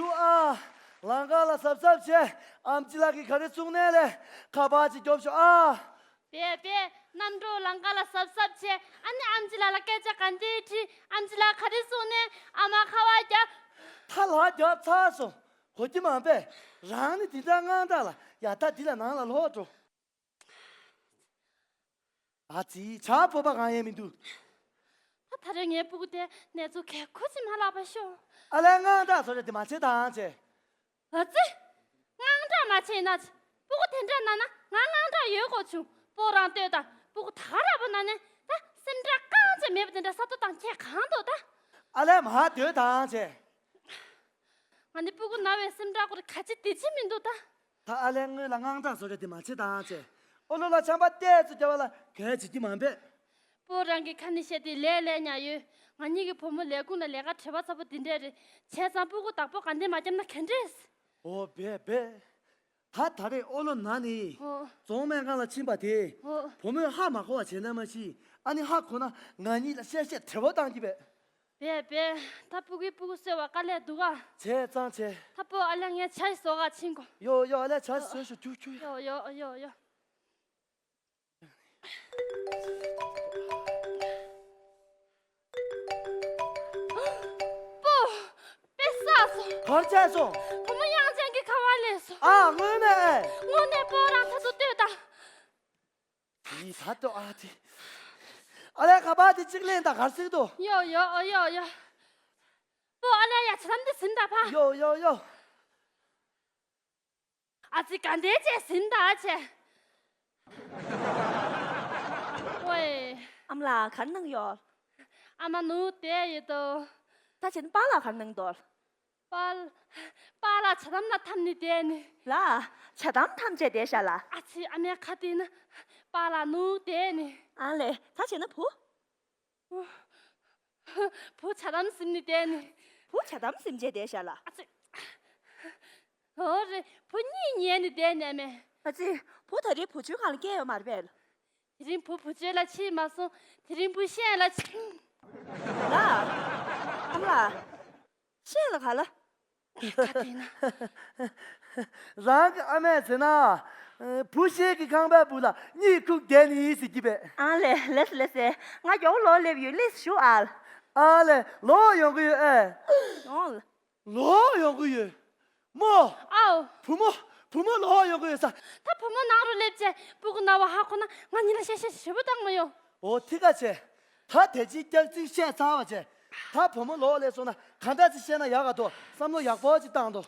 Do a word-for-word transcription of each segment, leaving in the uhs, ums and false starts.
ཨ། ལང་ཀ་ལ་གཟབ་གཟབ་བྱས། ཨམ་ཆི་ལགས་ཀྱིས་ག་རེ་གསུང་ནའི་ལས་ཁ་པར་ཅིག་རྒྱོབ་ཤོག་ཨ། བས་བས། རྣམ་གྲོལ་ལང་ཀ་ལ་གཟབ་གཟབ་བྱས། ཨ་ནི་ཨམ་ཆི་ལགས་ལ་སྐད་ཆ་ག་འདྲས་དྲིས། ཨམ་ཆི་ལགས་ག་རེ་གསུང་ནའི། ཨ་མ་ཁ་པར་རྒྱབ། ད་ལག་རྒྱབ་ཚར་སོང་། གོ་གི་མ་པས། རང་ནི་དེ་འདྲ་དངངས་སྐྲག་ལ་ཡ། ད་འདི་ལ་ནང་ལ་ལོག་འགྲོ། ཨ་ཙི། ཇ་ཕོར་པ་གང་ཡང་མི་འདུག་ད་ད་རེས་ངའི་སྤུ་གུ་དེ་ནེ་ཙོ་གས་ཁུ་ཅིག་མ་ལབ་པ་ཤོག་ཨ་ལས། དངངས་སྐྲག་བཟོ་རེ་དེ་མ་བྱེད་དང་བྱས། ཨ་ཙི། དངངས་སྐྲག་མ་བྱེད་ན་ཅི། སྤུ་གུ་དེ་འདྲ་ན་ན་ང་དངངས་སྐྲག་ཡོད་གོ་བྱུང་། སྤོ་རང་ལྟོས་དང་། སྤུ་གུ་ད་ག་ར་པོ་ན་ནས་ད་སེམས་ཁྲལ་རྐང་བྱས་མེད་པ་དེ་འདྲ་ས་ཏོ་དང་ཁྱད་གང་འདུག་ད། ཨ་ལས་མ་ལྟོས་དང་བྱས། ང་ནི་སྤུ་གུ་ན་བའི་སེམས་ཁྲལ་སྐོར་ག་ཅི་དེ་ཅི་མི་འདུག་ད། ད་ཨ་ལས་སྔོན་ལ་དངངས་སྐྲག་བཟོ་རེ་དེ་མ་བྱེད་དང་བྱས། ཨོ་ལོ་ལ་ཆམ་པ་ཏོག་ཙམ་བརྒྱབ་པ་ལ་གས་བྱེད་ཀྱི་མ་འབད། སྤོ་རང་གི་ཁ་ནས་བཤད་དེ་ལས་ལས་ཉག་ཡོད། ང་གཉིས་ཀྱི་བུ་མོ་ལས་ཁུངས་ལ་ལས་ཀ་བྲེལ་བ་ཚ་པོ་འདི་འདྲས་རེད། བྱས་ཙང་སྤུ་གུ་བདག་པོ་ག་འདྲས་མ་བརྒྱབ་ན་ག་འདྲས། ཨོ་འབད་འབད། ད་ད་རེས་ཨོ་ལོ་ན་ནི་ཨོ། རྫོང་སྨན་ཁང་ལ་ཕྱིན་པ་དེ། ཨོ། བུ་མོས་ཧ་མ་གོ་བ་བྱས་ན་མ་གཞི། ཨ་ནི་ཧ་གོ་ན་ང་གཉིས་ལ་བཤད་བཤད་བྲེལ་བ་བཏང་གི་བས། བས་བས། ད་སྤུ་གུའི་སྤུ་གུ་གསོ་བ་དཀའ་ལས་འདུག་ག་བྱས་ཙང་བྱས། ད་སྤོ་ཨ་ལས་ངས་ཇ་ཞིག་བཟོ་ག་ཕྱིན་གོ་ཡོ་ཡོ། ཨ་ལས་ཇ་ཞིག་བཟོས་ཤོག་ཁྱུག་ཁྱུག་ཡོ་ཡོ་ཡོ་ཡོ། སྤོ། དཔེ་བསགས་སོང་། གར་བྱས་སོང་། བུ་མོ་དབྱངས་ཅན་གྱིས་ཁ་པར་ལེན་སོང་། ཨ་དངོས་གནས། དངོས་གནས། སྤོ་རང་ཚ་ཚོ་ལྟོས་དང་། ཡི་ད་ལྟོ་ཨ་དེ། ཨ་ལས་ཁ་པར་དེ་གཅིག་ལེན་དང་། གར་སྲིད་དོ། ཡོ་ཡོ་ཡོ་ཡོ། སྤོ་ཨ་ལས་ཡ་ཇ་དམ་དེ་ཟིན་ད་ཕ། ཡོ་ཡོ་ཡོ། ཨ་ཙི་ག་འདྲས་བྱས་ཟིན་ད་བྱས། ཝེ། ཨ་མ་ལགས་ག་རེ་གནང་ཡོད། ཨ་མ་ནུ་བསྡད་ཡོད་དོ། ད་བྱས་ན་པཱ་ལགས་ག་རེ་གནང་འདུག་པཱ་ལགས་ཇ་དམ་ལ་འཐམས་ནས་བསྡད་ནི། ལགས་ཇ་དམ་འཐམས་བྱས་བསྡད་ཤག་ལགས། ཨ་ཙི་ཨ་མའི་ཁ་དེ་ན་པཱ་ལགས་ནུ་བསྡད་ནི། ཨ་ལས་ད་བྱས་ན་བུ། བུ་ཇ་དམ་ཟིན་ནས་བསྡད་ནི། བུ་ཇ་དམ་ཟིན་བྱས་བསྡད་ཤག་ལགས། ཨ་ཙི། ཨོ་རེད། བུ་གཉིད་ཉལ་ནས་བསྡད་ནས་མེད། ཨ་ཙི། བུ་ད་རེས་བུ་བཅོལ་ཁང་ལ་བསྐྱལ་ཡོད་མ་རེད་པས། དེ་རིང་བུ་བུ་བཅོལ་ལ་ཕྱིན་མ་སོང་། དེ་རིང་བུ་ཤེས་ལ་ཕྱིན། ལགས། ཨ་མ་ལགས། ཤེས་ལ་ག་ལ། ཁ་དེ་ན། རང་གི་ཨ་མས་ཟེར་ན། བུ་ཤེས་ཀྱི་ཁང་པའི་སྦུག་ལ་གཉིད་ཁུག་བསྡད་ནི་ཟེར་གྱི་པས། ཨང་ལེ་ལེ་སེ་ལེ་སེ། ང་མགྱོགས་ལོག་སླེབས་ཡོད། ལེ་ཞུ་ཨ། ཨ་ལེ་ལོག་ཡོང་གི་ཡོད་ཨེ། ཨང་། ལོག་ཡོང་གི་ཡོད། མོ། ཨའོ། བུ་མོ། བུ་མོ་ལོག་ཡོང་གི་ཡོད་ས། ད་བུ་མོ་ནང་རུ་སླེབས་བྱས་སྤུ་གུ་ན་བ་ཧ་གོ་ན་ང་གཉིས་ལ་བཤད་བཤད་ཞེ་པོ་བཏང་མ་ཡོང་། འོ་ཐི་ཀ་བྱས། ད་དེ་ཅིག་སྐྱག་རྫུན་བཤད་ཚར་བ་བྱས། ད་བུ་མོ་ལོག་སླེབས་སོང་ན་ག་འདྲ་ཅིག་བཤད་ན་ཡག་ག་འདུག་བསམ་བློ་ཡག་པོ་ཅིག་བཏང་འདུག་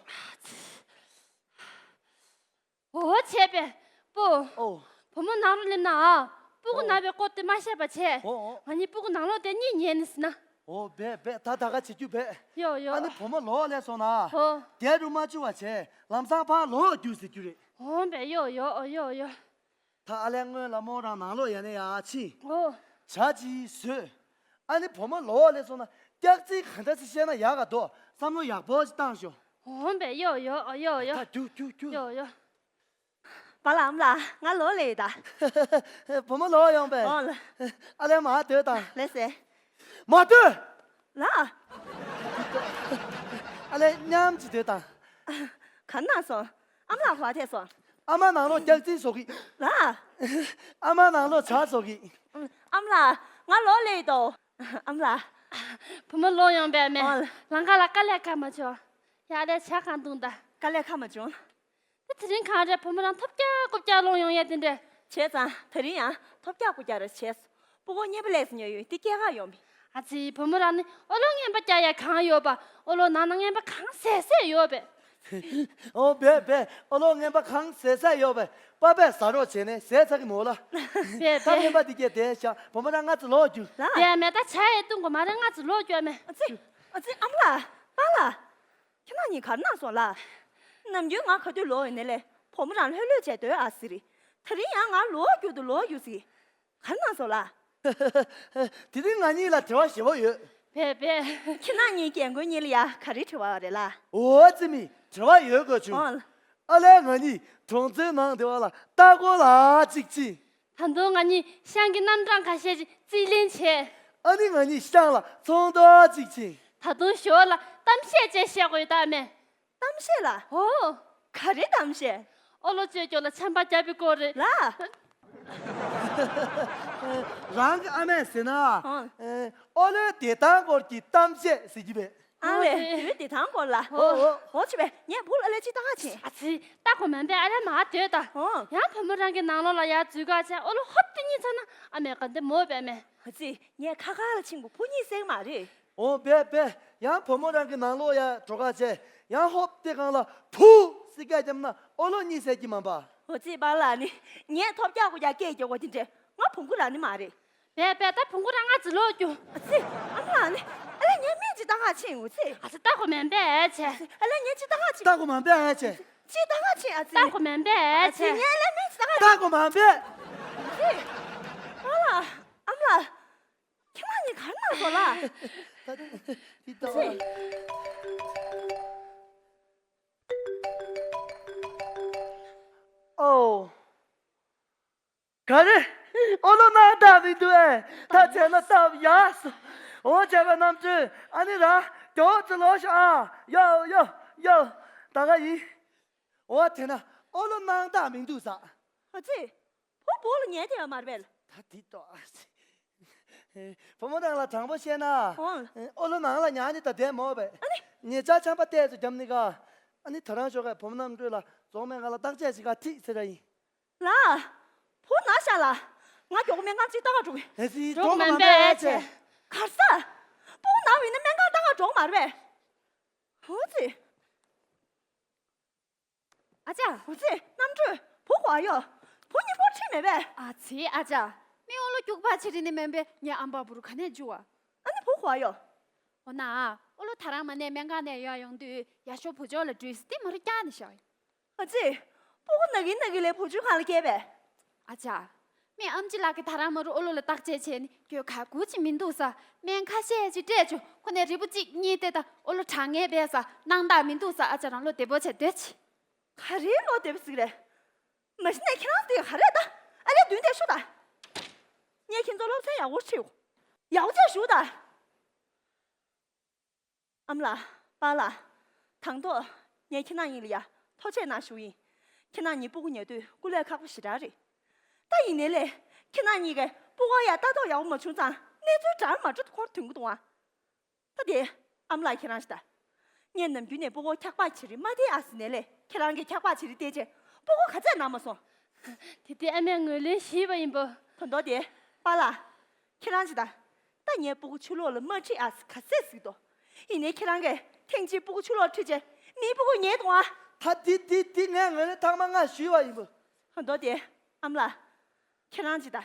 འོ་བྱས་པས་སྤོ། ཨོ། བུ་མོ་ནང་རུ་སླེབས་ན་ཨ། སྤུ་གུ་ཨོ། ན་བའི་སྐོར་དེ་མ་བཤད་པ་བྱས། ཨོ་ཨོ། ང་གཉིས་སྤུ་གུ་ནང་ལོགས་དེ་གཉིད་ཉལ་ནི་ཟིན་ན། འོ་བས་བས། ད་ད་ག་བྱེད་རྒྱུ་བས། ཡོ་ཡོ། ཨ་ནི་བུ་མོ་ལོག་སླེབས་སོང་ན། ཨོ། དེ་རུ་མ་བཅུག་པ་བྱས་ལམ་སང་ཕར་ལོག་རྒྱུ་ཟེར་རྒྱུ་རེད། འོ་བས། ཡོ་ཡོ་ཨོ་ཡོ་ཡོ། ད་ཨ་ལས་སྔོན་ལ་མོ་རང་ནང་ལོགས་ཡ་ནས་ཡར་ཕྱིན། ཨོ། ཇ་ཅིག་བཟོས། ཨ་ནི་བུ་མོ་ལོག་སླེབས་སོང་ན་སྐྱག་རྫུན་ག་འདྲ་ཅིག་བཤད་ན་ཡག་ག་འདུག་བསམ་བློ་ཡག་པོ་ཅིག་བཏང་ཤོག་འོ་བས། ཡོ་ཡོ་ཨོ་ཡོ་ཡོ། ད་རྒྱུག་རྒྱུག་རྒྱུག་ཡོ་ཡོ། པཱ་ལགས་ཨ་མ་ལགས་ང་ལོག་སླེབས་ཡོད་ད། བུ་མོ་ལོག་ཡོང་པས། ཨོ་ལ། ཨ་ལས་མར་སྡོད་དང་། ལགས་སེ། མར་སྡོད། ལགས། ཨ་ལས་མཉམ་གཅིག་སྡོད་དང་། ག་ན་སོང་། ཨ་མ་ལགས་ག་པར་ཐད་སོང་། ཨ་མ་ནང་ལོགས་སྐྱག་རྫུན་བཟོ་གི། ལགས། ཨ་མ་ནང་ལོགས་ཇ་བཟོ་གི། ཨ་མ་ལགས་ང་ལོག་སླེབས་ཡོད་དོ། ཨ་མ་ལགས། བུ་མོ་ལོག་ཡོང་པས་མེད། ཨོ་ལ། ལང་ཀ་ལ་དཀའ་ལས་ཁག་མ་བྱོས། ཡ་ལས་ཇ་གང་བཏུང་ད། དཀའ་ལས་ཁག་མ་བྱུང་། ད་དེ་རིང་གང་རེད། བུ་མོ་རང་ཐོབ་རྒྱག་རྐུབ་རྒྱག་སློང་ཡོང་ཡ་དེ་འདྲས། བྱས་ཙང་དེ་རིང་ཡང་ཐོབ་རྒྱག་རྐུབ་རྒྱག་རེ་བྱས་སོང་། སྤུ་གུ་རྔན་པ་ལས་སུ་ཉོས་ཡོད་དེ་སྐྱེལ་ག་ཡོང་བས། ཨ་ཙི། བུ་མོ་རང་ནི་ཨོ་ལོ་རྔན་པ་རྒྱག་ཡ་གང་ཡོད་པ། ཨོ་ལོ་ནང་ན་རྔན་པ་གང་ཟེ་ཟེ་ཡོད་པས། ཨོ་བས་བས། ཨོ་ལོ་རྔན་པ་གང་ཟེ་ཟེ་ཡོད་པས། པ་པས་ཟ་རོགས་བྱས་ནས་ཟས་ཚ་གི་མོ་ལ། བས་ད་བས། རྔན་པ་འདི་སྐྱེལ་བསྡད་ཤག་བུ་མོ་རང་ང་ཚོ་ལོག་རྒྱུ། ལ། བས་མེད་ད་ཇ་ཡས་བཏུང་དགོས་མ་རེད། ང་ཚོ་ལོག་རྒྱུ་ཨ་མས། ཨ་ཙི། ཨ་ཙི་ཨ་མ་ལགས་པཱ་ལགས། ཁྱེད་རང་གཉིས་ག་རེ་གནང་སོང་ལགས། ནམ་རྒྱུན་ང་ག་དུས་ལོག་ཡོང་ནའི་ལས་བུ་མོ་རང་ལྷོད་ལྷོད་བྱས་སྡོད་ཨ་ཟེར། དེ་རིང་ཡང་ང་ལོག་རྒྱུ་དང་ལོག་རྒྱུ་ཟེར། ག་རེ་གནང་སོང་ལགས། དེ་རིང་ང་གཉིས་ལ་དྲི་བ་ཞེ་པོ་ཡོད། བས་བས། ཁྱེད་རང་གཉིས་རྒན་རྒོན་གཉིས་ལ་ཡ་ག་རེ་དྲི་བ་རེད་ལགས། འོ་ཙི་མི་དྲི་བ་ཡོད་དགོས་བྱུང་། ཨོ་ལ། ཨ་ལས་ང་གཉིས་གྲོང་ཚོའི་ནང་དེ་བ་ལ་ལྟ་སྐོར་ལ་གཅིག་ཕྱིན། ད་དུང་ང་གཉིས་ཤང་གི་རྣམ་གྲངས་ཁ་ཤས་ཅིག་རྩིས་ལེན་བྱས། ཨ་ནི་ང་གཉིས་ཤང་ལ་ཚོང་རྟགས་གཅིག་ཕྱིན། ད་དུང་ཞོར་ལ་གཏམ་བཤད་ཅིག་བཤད་དགོས་ཡོད་ད་མས། གཏམ་བཤད་ལ། ཨོ། ག་རེ་གཏམ་བཤད། ཨོ་ལོ་བཅོས་སྐྱོ་ལ་ཆམ་པ་བརྒྱབ་པའི་སྐོར་རེད། ལ། རང་གི་ཨ་མས་ཟེར་ན། ཨང་། ཨེ། ཨོ་ལོའི་བདེ་ཐང་སྐོར་གྱི་གཏམ་བཤད་ཟེར་གྱི་བས། ཨང་ལེ། ཨོ་ལེ། དེ་བས་བདེ་ཐང་སྐོར་ལ། ཨོ་ཨོ། ཨོ་ཆི་བས་ངས་བུ་ལ་ཨ་ལེ་ཅི་ལྟ་ག་ཕྱིན། ཨ་ཙི། ལྟ་གོ་མིན་པས་ཨ་ལེ་མ་སྡོད་ད། ཨང་། ཡང་བུ་མོ་རང་གི་ནང་ལོགས་ལ་ཡར་འཛུལ་ག་བྱས་ཨོ་ལོ་ཧོབ་ཏེ་གཉིད་ཚར་ན་ཨ་མས་ག་འདི་མོ་བས་མེད། ཨ་ཙི། ངས་ཁ་ཁ་ལ་ཕྱིན་པོ་བུ་གཉིད་སད་མ་རེད། ཨོ་བས་བས། ཡང་བུ་མོ་རང་གི་ནང་ལོགས་ཡར་འགྲོ་ག་བྱས། ཡང་ཧོབ་ཏེ་སྒང་ལ་བུ་ཟེར་སྐད་བརྒྱབ་ན་ཨོ་ལོ་གཉིད་སད་ཀྱི་མིན་པ། ཨོ་ཙི་པཱ་ལགས་ནི། ངས་ཐོབ་རྒྱག་དགོས་རྒྱག་སྐད་རྒྱག་དགོས་དེ་འདྲས་ང་བོང་གུ་རང་ནི་མ་རེད། བས་བས་ད་བོང་གུ་རང་ང་ཙི་ལོག་རྒྱུ། ཨ་ཙི། ཨ་མ་ལགས་ནི། ཨ་ལེ་ངས་མིག་ཅིག་ལྟ་ག་ཕྱིན། ཨོ་ཙི། ཨ་ཙི་ལྟ་གོ་མིན་པས་ཨེ་ཆེ། ཨ་ལེ་ངས་ཅིག་ལྟ་ག་ཕྱིན། ལྟ་གོ་མིན་པས་ཨེ་ཆེ། ཅིག་ལྟ་ག་ཕྱིན་ཨ་ཙི། ལྟ་གོ་མིན་པས་ཨེ་ཨ་ཙི་ཆེ། ངས་ཨ་ལེ་མིག་ཅིག་ལྟ་ག་ལྟ་གོ་མིན་པས། ཨ་ཙི། པཱ་ལགས། ཨ་མ་ལགས། ཁྱེད་རང་གཉིས་ག་རེ་གནང་སོང་ལ། འདི་ལྟ་བ། ཨོ། ག་རེ། ཨོ་ལོ་སྣང་དག་མི་འདུག་ཨེ། ད་བྱས་ན་སྟབས་ཡག་སོང་། འོ་བྱས་པ་རྣམ་གྲོལ་ཨ་ནི་ར། མགྱོགས་ཙམ་ལོག་ཤོག་ཨ། ཡོ་ཡོ་ཡོ། ད་ག་ཡིན། འོ་དེ་ན་ཨོ་ལོ་སྣང་དག་མི་འདུག་ཟ། ཨ་ཙི། བུ་བོ་ལ་ཉལ་བསྡད་ཡོད་མ་རེད་པས། ད་འདི་ལྟོས་ཨ་ཙི། བུ་མོ་རང་ལ་དྲང་པོ་བཤད་ན། ཨོ། ཨོ་ལོ་ནང་ལ་ཉལ་ནི་ད་བསྡད་མོ་བས། ཨ་ནི། ཉེ་ཆར་ཆམ་པ་ཏོག་ཙམ་བརྒྱབ་ནི་ག། ཨ་ནི་ད་རང་ཞོགས་ཀས་བུ་མོ་རྣམ་གྲོལ་ལ་རྫོང་སྨན་ཁང་ལ་བརྟག་དཔྱད་བྱེད་ག་ཁྲིད་ཟེར་ར་ཡིན། ལ། བུ་ན་ཤ་ལ། ང་མགྱོགས་པོ་སྨན་ཁང་ཅིག་ལྟ་ག་འགྲོ་གི། ཨེ་ཙི་འགྲོ་གི་མིན་པས་ཨེ་ཙི། གར་ས། སྤུ་གུ་ན་བ་ཡིན་ན་སྨན་ཁང་ལྟ་ག་འགྲོ་གི་མ་རེད་པས། ཨོ་ཙི། ཨ་ཅག་ཨོ་ཙི། རྣམ་གྲོལ། བུ་ག་པར་ཡོད། བུ་གཉིས་པོ་ཁྲིད་མེད་པས། ཨ་ཙི་ཨ་ཅག་མི་ཨོ་ལོ་སྐྱུག་པ་ཆེ་རིགས་ནི་མིན་པས་ངའི་ཨམ་པ་བུ་རུ་ག་ནས་འཇུ་བ། ཨ་ནི་བུ་ག་པར་ཡོད། འོ་ན། ཨོ་ལོ་ད་རང་མ་ནས་སྨན་ཁང་ནས་ཡར་ཡོང་དུས་ཡར་ཤོག་བུ་ཅོག་ལ་འགྲོས་སི་དེ་མ་རུ་བཀྱག་ནས་བཞག་ཡོད། ཨ་ཙི། སྤུ་གུ་ན་གིན་ན་གིན་ལས་བུ་ཆུང་གང་ལ་སྐྱེས་པས། ཨ་ཅག་མི་ཨམ་ཆི་ལགས་ཀྱིས་ད་རང་མ་རུ་ཨོ་ལོ་ལ་བརྟག་དཔྱད་བྱས་ནས་ཁྱོད་ག་དགུ་ཅིག་མི་འདུག་ས། སྨན་ཁ་ཤས་ཅིག་སྤྲད་ཆོག་ཁོ་ནས་རིལ་བུ་གཅིག་གཉིས་དེ་དང་ཨོ་ལོ་དྲག་ངེས་པས་ས་སྣང་དག་མི་འདུག་ས། ཨ་ཅག་རང་བློ་བདེ་པོ་བྱས་སྡོད་ཅིག་ག་རེ་བློ་བདེ་པོ་ཟིག་རེད། མ་གཞི་ནས་ཁྱེད་རང་དེ་ག་རེ་ད། ཨ་ལས་མདུན་དེ་ཤོག་ད། ངས་ཁྱེད་ཚོ་སློབ་ཚན་ཡག་པོ་ཁྲིད། ཡག་པོ་བྱས་ཞུགས་ད། ཨ་མ་ལགས། པཱ་ལགས། དང་ཐོག་ངས་ཁྱེད་རང་གཉིས་ལ་ཡ་ཐུགས་རྗེ་གནང་ཞུ་ཡིན། ཁྱེད་རང་གཉིས་སྤུ་གུ་ཉལ་དུས་སྐུ་ལས་ཁག་པོ་ཞེ་དྲག་རེད། ད་ཡིན་ནའི་ལས་ཁྱེད་རང་གཉིས་ཀས་སྤུ་གུ་ཡ་ལྟ་རྟོག་ཡག་པོ་མ་བྱུང་ཙང་གནས་ཚུལ་འདྲ་མ་འདྲ་འཁོར་ཐོན་གི་འདུག་ཨ། ད་དེ་ཨ་མ་ལགས་ཁྱེད་རང་ཞིག་ད། ངས་ནམ་རྒྱུན་ནས་སྤུ་གུ་འཁྱག་པ་བྱེད་རིན་མ་བསྡད་ཨ་ཟེར་ནའི་ལས་ཁྱེད་རང་གིས་འཁྱག་པ་བྱེད་རིན་བསྡད་རྗེས་སྤུ་གུ་ག་ཚད་ན་མ་སོང་། དེ་དེ་ཨ་མས་ངོས་ལེན་ཞུས་པ་ཡིན་པ། ད་དོ་དེ་པཱ་ལགས། ཁྱེད་རང་ཅི་ད། ད་ངས་སྤུ་གུ་ཕྱི་ལོགས་ལ་མ་ཁྲིད་ཨ་ཟེར་ག་ཚད་ཟིག་དོ། ཡིན་ནའི་ཁྱེད་རང་གིས་ཐེངས་གཅིག་སྤུ་གུ་ཕྱི་ལོགས་ཁྲིད་རྗེས་མིའི་སྤུ་གུ་ཉལ་དང་ཨ། ད་དེ་དེ་དེ་ངས་ངོས་ལེན་ཐེངས་མ་ལྔ་ཞུས་པ་ཡིན་པ། ད་དོ་དེ་ཨ་མ་ལགས། ཁྱེད་རང་ཅི་ད།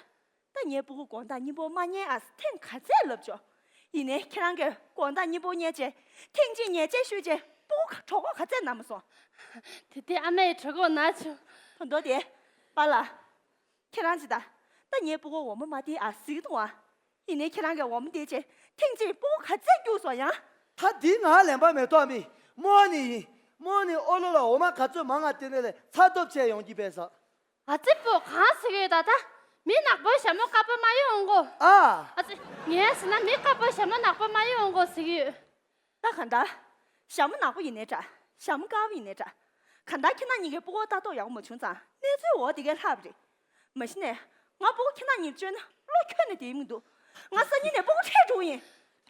ད་ངའི་སྤུ་གུ་དགོང་དག་གཉིད་པོ་མ་ཉལ་ཨ་ཟེར་ཐེངས་ག་ཚད་ལབ་ཆོག་ཡིན་ནའི་ཁྱེད་རང་གིས་དགོང་དག་གཉིད་པོ་ཉལ་བྱས་ཐེངས་གཅིག་ཉལ་བྱས་ཤུལ་བྱས་སྤུ་གུ་གྲོད་ཁོག་ག་ཚད་ན་མ་སོང་། དེ་དེ་ཨ་མ་ཡི་གྲོད་ཁོག་ན་ཆུ། ད་མདོ་དེ། པཱ་ལགས། ཁྱེད་རང་ཅི་ད། ད་ངའི་སྤུ་གུ་འོ་མ་མ་སྟེར་ཨ་ཟེར་གི་འདུག་ཨ། ཡིན་ནའི་ཁྱེད་རང་གིས་འོ་མ་སྟེར་བྱས་ཐེངས་གཅིག་སྤུ་གུ་ག་ཚད་སྐྱུགས་སོང་ཡང་། ད་འདི་ང་ལན་པ་མེ་ཏོག་མི། རྨོ་ནི་ཡིན། རྨོ་ནི་ཨོ་ལོ་ལ་འོ་མ་ག་ཚོད་མང་ང་སྟེར་ནས་ལས་ཚ་ཐོབ་བྱས་ཡོང་གི་པས་ས། ཨ་ཙི་པོ་གང་ཟེར་གི་ཡོད་ད་ད། མི་ནག་པོའི་ཞྭ་མོ་དཀར་པོ་མ་ཡོང་གོ། ཨ། ཨ་ཙི། ངས་ཟེར་ན་མི་དཀར་པོའི་ཞྭ་མོ་ནག་པོ་མ་ཡོང་གོ་ཟེར་གི་ཡོད། ད་ག་འདྲ། ཞྭ་མོ་ནག་པོ་ཡིན་ནའི་འདྲ། ཞྭ་མོ་དཀར་པོ་ཡིན་ནའི་འདྲ། ག་འདྲ་ཁྱེད་རང་གཉིས་ཀའི་སྤུ་གུ་ལྟ་རྟོག་ཡག་པོ་མ་བྱུང་ཙང་གནས་ཚུལ་འོ་དེ་གས་ལྷག་པ་རེད། མ་གཞི་ནས་ང་སྤུ་གུ་ཁྱེད་རང་གཉིས་བཅོལ་ན་བློ་ཁྱོན་ནས་བདེ་མི་འདུག་ང་སང་ཉིན་ནས་སྤུ་གུ་ཁྲིད་འགྲོ་གི་ཡིན།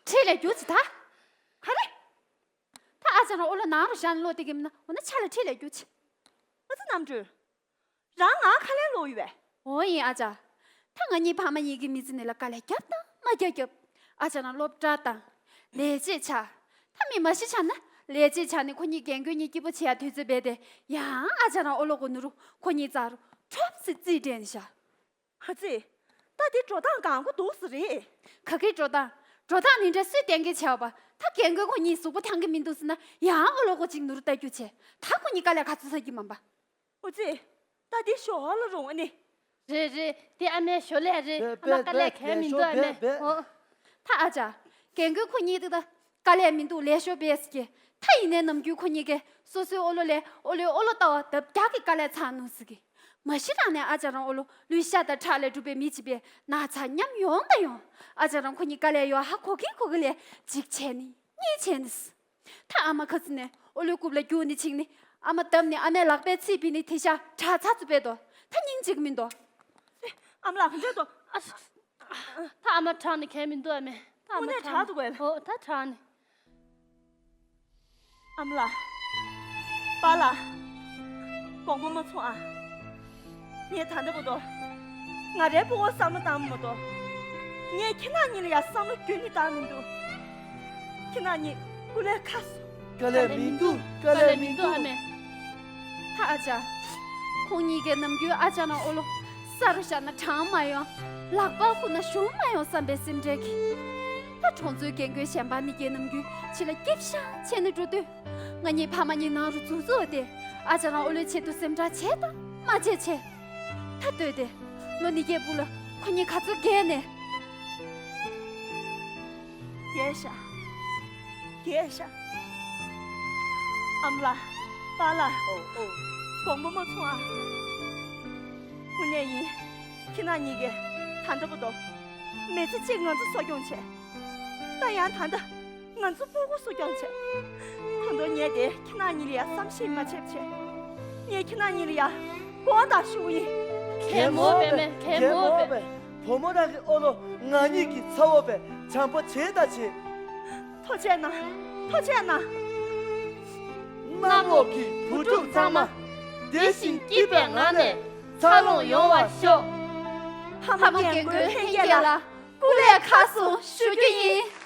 ཁྲིད་ལས་རྒྱུགས་ཅིག་ད། ག་རེ། ད་ཨ་ཅག་རང་ཨོ་ལོ་ནང་རུ་བཞག་ནས་བློ་བདེ་གི་མིན་ན་འོ་ན་ཆ་ལ་ཁྲིད་ལས་རྒྱུགས་ཅིག་ཨ་ཙི་རྣམ་གྲོལ། རང་ང་ཁ་ལན་སློག་ཡོད་པས། འོ་ཡིན་ཨ་ཅག་ད་ང་གཉིས་ཕ་མ་གཉིས་ཀྱི་མི་ཚེ་ནི་ལ་དཀའ་ལས་རྒྱབ་དང་མ་རྒྱབ་རྒྱབ། ཨ་ཅག་རང་སློབ་གྲྭ་དང་། ལས་བྱེད་ཆགས། ད་མི་མ་གཞི་ཆགས་ན་ལས་བྱེད་ཆགས་ནས་ཁོ་གཉིས་རྒན་རྒོན་གཉིས་སྐྱིད་པོ་བྱེད་ཡ་དུས་ཚོད་རྦད་དེ་ཡང་ཨ་ཅག་རང་ཨོ་ལོ་གོ་ནུ་རུ་ཁོ་གཉིས་རྩ་རུ་ཁྲོབ་སེ་རྩིས་སྤྲད་ནས་བཞག་ཨ་ཙི། ད་དེ་འགྲོ་སྟངས་གང་གོ་འདུག་ས་རེད། ག་གི་འགྲོ་སྟངས། འགྲོ་སྟངས་ནི་འདྲ་སུས་གཏན་འཁེལ་བྱས་པ། ད་རྒན་རྒོན་ཁོ་གཉིས་གཟུགས་པོ་ཐང་གི་མི་འདུག་ཟེར་ན་ཡང་ཨོ་ལོ་གོ་གཅིག་ནུ་རུ་ལྟ་རྒྱུ་བྱས། ད་ཁོ་གཉིས་དཀའ་ལས་ག་ཚོད་ཟ་གི་མིན་པ། ཨོ་ཙི། ད་དེ་ཞོ་ལ་རུང་ཨ་ནི། རེད་རེད་དེ་ཨ་མའི་ཞོ་ལས་རེད། ཨ་མ་དཀའ་ལས་གས་མི་འདུག་ཨ་མས། ཨོ། ད་ཨ་ཅག་རྒན་རྒོན་ཁོ་གཉིས་དེ་ད་དཀའ་ལས་མི་འདུག་ལས་ཞོ་བས་ཀྱི། ད་ཡིན་ནའི་ནམ་རྒྱུན་ཁོ་གཉིས་ཀས་སོ་སོའི་ཨོ་ལོ་ལས་ཨོ་ལོའི་ཨོ་ལོ་ལྟ་བ་ལྡབ་བརྒྱ་གི་དཀའ་ལས་ཚ་ནུ་ཟེར་གི། མ་གཞི་རང་ནས་ཨ་ཅག་རང་ཨོ་ལོ་ལུས་ཤ་དང་ཁྲག་ལས་གྲུབ་པའི་མི་གཅིག་པས་ན་ཚ་མཉམ་ཡོང་དང་ཡོང་། ཨ་ཅག་རང་ཁོ་གཉིས་དཀའ་ལས་ཡོད་ཧ་གོ་གི་གོ་གི་ལས་གཅིག་བྱས་ནི་གཉིས་བྱས་ནི། ད་ཨ་མ་ཁ་ཚིག་ནས་ཨོ་ལོའི་རྐུབ་ལ་རྒྱུགས་ནས་ཕྱིན་ནས་ཨ་མ་བརྡབས་ནས་ཨ་མའི་ལག་པའི་ཚིགས་བིལ་ནས་དེ་ཤ་དྲག་ཚ་ཚུ་པས་དོ། ད་སྙིང་རྗེ་གི་མིན་དོ། ཨ་མ་ལགས་ག་འདྲས་དོ། ཨ་ད་ཨ་མ་དྲག་ནས་གས་མིན་འདུག་ཨ་མས། ད་ཨ་མ་དངོས་གནས་དྲག་དྲག་འདུག་གས། ཨོ་ད་དྲག་ནས། ཨ་མ་ལགས། པཱ་ལགས། དགོངས་པ་མ་ཚོམས་ཨ། ངས་ད་ལྟ་བར་དུ་ང་རའི་སྤུ་གུར་བསམ་བློ་བཏང་མ་གཏོགས། ངས་ཁྱེད་རྣམ་གཉིས་ལ་ཡང་བསམ་བློ་རྒྱུན་ནས་བཏང་མི་འདུག་ཁྱེད་རྣམ་གཉིས་སྐུ་ལས་ཁག་སོང་། དཀའ་ལས་མི་འདུག་དཀའ་ལས་མི་འདུག་ཨ་མས། ད་ཨ་ཅག་ཁོང་གཉིས་ཀས་ནམ་རྒྱུན་ཨ་ཅག་རང་ཨོ་ལོ་ས་རུ་བཞག་ན་གྲངས་མ་ཡོང་། ལག་པ་ཁུར་ན་གཞུང་མ་ཡོང་བསམ་པའི་སེམས་ཁྲལ་གྱིས། ད་གྲོང་ཚོའི་རྒན་རྒོན་གཞན་པ་གཉིས་ཀས་ནམ་རྒྱུན་ཁྱི་ལ་སྐྱིད་ཤག་བྱས་ནས་འགྲོ་དུས། ང་གཉིས་ཕ་མ་གཉིས་ནང་རུ་འཛུལ་འཛུལ་བ་དེ་ཨ་ཅག་རང་ཨོ་ལོའི་ཆེད་དུ་སེམས་ཁྲལ་བྱས་དང་མ་བྱས་བྱས། ད་ལྟོས་ཏེ་ལོ་ཉིས་བརྒྱའི་སྦུག་ལ་ཁོ་གཉིས་ག་ཚོད་རྒས་ནས། རྒས་ཤག་རྒས་ཤག་ཨ་མ་ལགས། པཱ་ལགས། ཨོ་ཨོ། དགོངས་པ་མ་ཚོམས་ཨ། དངོས་གནས་ཡིན། ཁྱེད་རྣམ་གཉིས་ཀས་ད་ལྟ་བར་དུ་མི་ཚེ་གཅིག་ང་ཚོ་གསོ་སྐྱོང་བྱས། ད་ཡང་ད་ལྟ་ང་ཚོ་སྤུ་གུ་གསོ་སྐྱོང་བྱས། ད་དུང་ངས་དེ་ཁྱེད་རྣམ་གཉིས་ལ་ཡང་བསམ་ཤེས་མ་བྱས་བྱས། ངས་ཁྱེད་རྣམ་གཉིས་ལ་ཡང་དགོངས་དག་ཞུ་གི་ཡིན། གད་མོ་བས་མས། གད་མོ་བས། བུ་མོ་རང་གི་ཨོ་ལོ་ང་གཉིས་ཀྱི་ཚ་བོ་བས་བྱམས་པོ་བྱེད་ད་བྱེད། ཐུགས་རྗེ་གནང་། ཐུགས་རྗེ་གནང་། གནམ་འོག་གི་བུ་ཕྲུག་ཚང་མ་བདེ་ཞིང་སྐྱིད་པའི་ངང་ནས་འཚར་ལོངས་ཡོང་བར་ཤོག་ཕ་མ་རྒན་རྒོན་ལྷན་རྒྱས་ལ་སྐུ་ལས་ཁག་སོང་ཞུ་རྒྱུ་ཡིན།